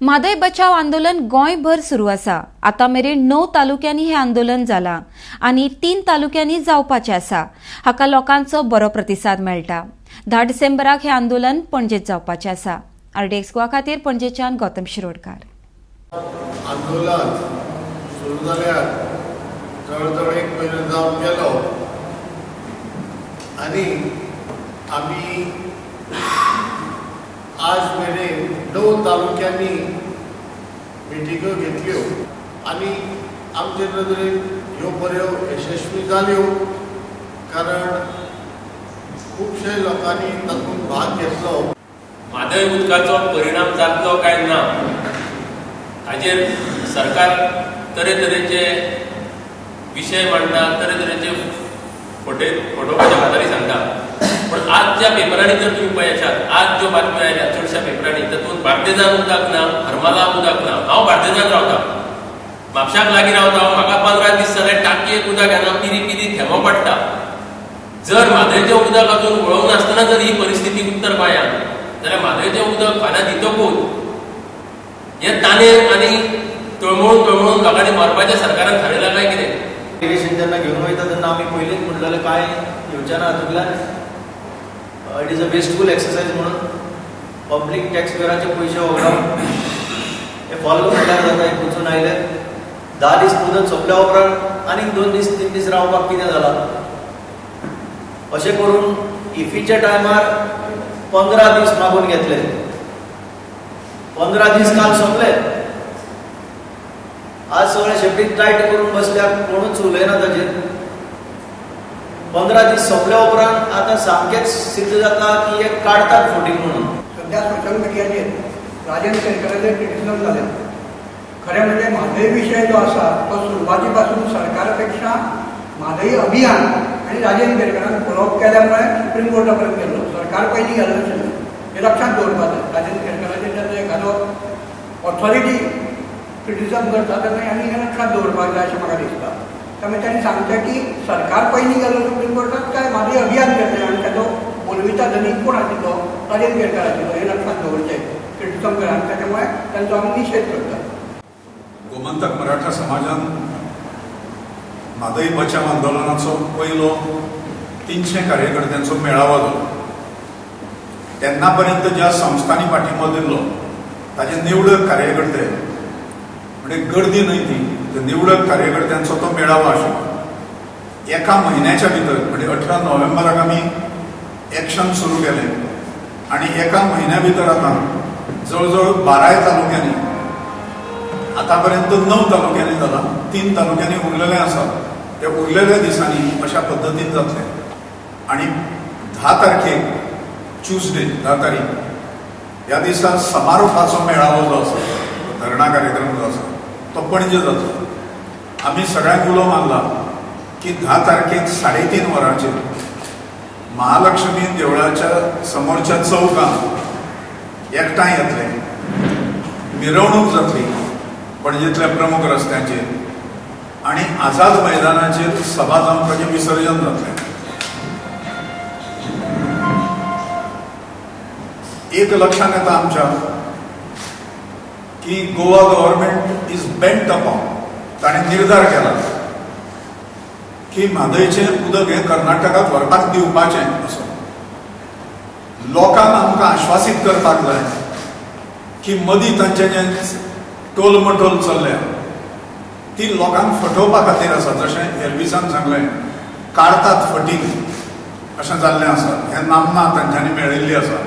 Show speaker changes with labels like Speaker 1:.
Speaker 1: म्हादय बचाव आंदोलन गोंयभर सुरू आसा. आतां मेरेन 9 तालुक्यांनी हें आंदोलन जालां आनी 3 तालुक्यांनी जावपाचें आसा. हाका लोकांचो बरो प्रतिसाद मेळटा. 10 डिसेंबराक हें आंदोलन पणजेत जावपाचें आसा. आरडीएक्स गोवा खातीर पणजेच्यान गौतम शिरोडकार.
Speaker 2: आंदोलन सुरू जाल्यार जवळ जवळ एक म्हयनो जावन गेलो आनी आमी आज मेरेन 9 तालुक्यांनी मिटिंगो घेतल्यो आनी आमचे नदरेन ह्यो बऱ्यो यशस्वी जाल्यो, कारण खुबशे लोकांनी तातूंत भाग घेतलो.
Speaker 3: म्हादय उदकाचो परिणाम जातलो काय ना हाजेर सरकार तरेतरेचे विशय मांडटा, तरेतरेचे फटोवपाच्या गजाली सांगता. पूण आज ज्या पेपरांनी जर तुमी पळयशात, आज ज्यो बातम्यो आयल्या चडश्या पेपरांनी, तातूंत बार्देजान उदक ना, हरमला उदक ना. हांव बार्देजान रावता, म्हापशाक लागीं रावता. म्हाका 15 दीस जाले टाकयेक उदक येना, पिरी पिरी थेंबो पडटा. जर म्हादयचें उदक अजून वळोवंक नासतना जर ही परिस्थिती उत्तर गोंयांत जाल्यार म्हादयचें उदक फाल्यां दितकूच हे तानेर आनी तळमळून तळमळून लोकांनी मरपाचें सरकारान थारयलां काय कितें?
Speaker 4: इरिगेशन जेन्ना घेवन वयता तेन्ना आमी पयलींच म्हणलेलें कांय येवचें ना हातूंतल्यान, it is a wasteful exercise म्हणून पब्लीक टॅक्स पेयराचे पयशे वगडावप हे फॉलो म्हणल्यार जाता. हे वचून आयले 10 दीस मुदत सोंपल्या उपरांत आनीक 2 दीस 3 दीस रावपाक कितें जालां? अशें करून इफीच्या टायमार 15 दीस मागून घेतले. 15 दीस काल सोंपले. आज सगळे शेपडी टायट करून बसल्या, कोणूच उलयना ताजेर. 15 दीस सोंपल्या उपरांत आतां सामकेंच सिद्ध जाता की हे काडटात फटींग म्हणून.
Speaker 5: सध्या सोशल मिडियाचेर राजन केरकराचेर क्रिटिसिजम जाल्या. खरें म्हणजे म्हादय विशय जो आसा तो सुरवाती पासून सरकारा पेक्षा म्हादय अभियान आनी राजन केरकरान फॉलोअप केल्या मुळे सुप्रीम कोर्टा पर्यंत गेल्लो. सरकार पयलीं गेल्लो नाशिल्लें, हें लक्षांत दवरपाक जाय. राजन केरकराचेर जेन्ना एखादो ऑथॉरिटी क्रिटिसिजम करता तेन्ना आनी हें लक्षांत दवरपाक जाय अशें म्हाका दिसता. त्यामुळे तांणी सांगचें की सरकार पयलीं गेलो सुप्रीम कोर्टात काय म्हादय अभियान केल्लें आनी ताचो बोलविता धनी कोण आशिल्लो? राजन केरकर आशिल्लो. हें लक्षांत दवरचें क्रिटिसिजम करा आनी ताच्या मुळे तांचो आमी निशेध करता.
Speaker 6: गोमंतक मराठा समाजान म्हादय बचाव आंदोलनाचो पयलो 300 कार्यकर्त्यांचो मेळावो जालो. तेन्ना पर्यंत ज्या संस्थांनी पाठिंबो दिल्लो ताजे निवडक कार्यकर्ते, म्हणजे गर्दी न्हय ती, ते निवडक कार्यकर्त्यांचो तो मेळावो आशिल्लो. एका म्हयन्याच्या भितर म्हणजे 18 नोव्हेंबराक आमी एक्शन सुरू केलें आनी एका म्हयन्या भितर आतां जवळ जवळ 12 तालुक्यांनी, आतापर्यंत 9 तालुक्यांनी जाला, 3 तालुक्यांनी उरलेले आसा. ते उरलेल्या दिसांनी अशा पद्दतीन जातले. आनी 10 तारखेक ट्युजडे 10 तारीख ह्या दिसा समारोपाचो मेळावो जो आसा, धरणा कार्यक्रम जो आसा तो पणजे जातलो. आमी सगळ्यांक उलो मारला की 10 तारखेक 3:30 वरांचेर महालक्ष्मी देवळाच्या समोरच्या चौकांत एकठांय येतले. मिरवणूक जातली पणजेंतल्या प्रमुख रस्त्यांचेर आनी आझाद मैदानाचेर सभा जावन ताचें विसर्जन जातलें. एक लक्षांत येता आमच्या की Goa government is bent upon, ताणें निर्धार केला की म्हादयचें उदक हें कर्नाटकाक व्हरपाक दिवपाचें. असो लोकांक आमकां आश्वासीत करपाक जाय की मदीं तांचें जें टोलमटोल चल्ल्या ती लोकांक फटोवपा खातीर आसा. जशें एल्विसान सांगलें, काडतात फटींग अशें जाल्लें आसा. हें नामना तांच्यांनी मेळिल्ली आसा.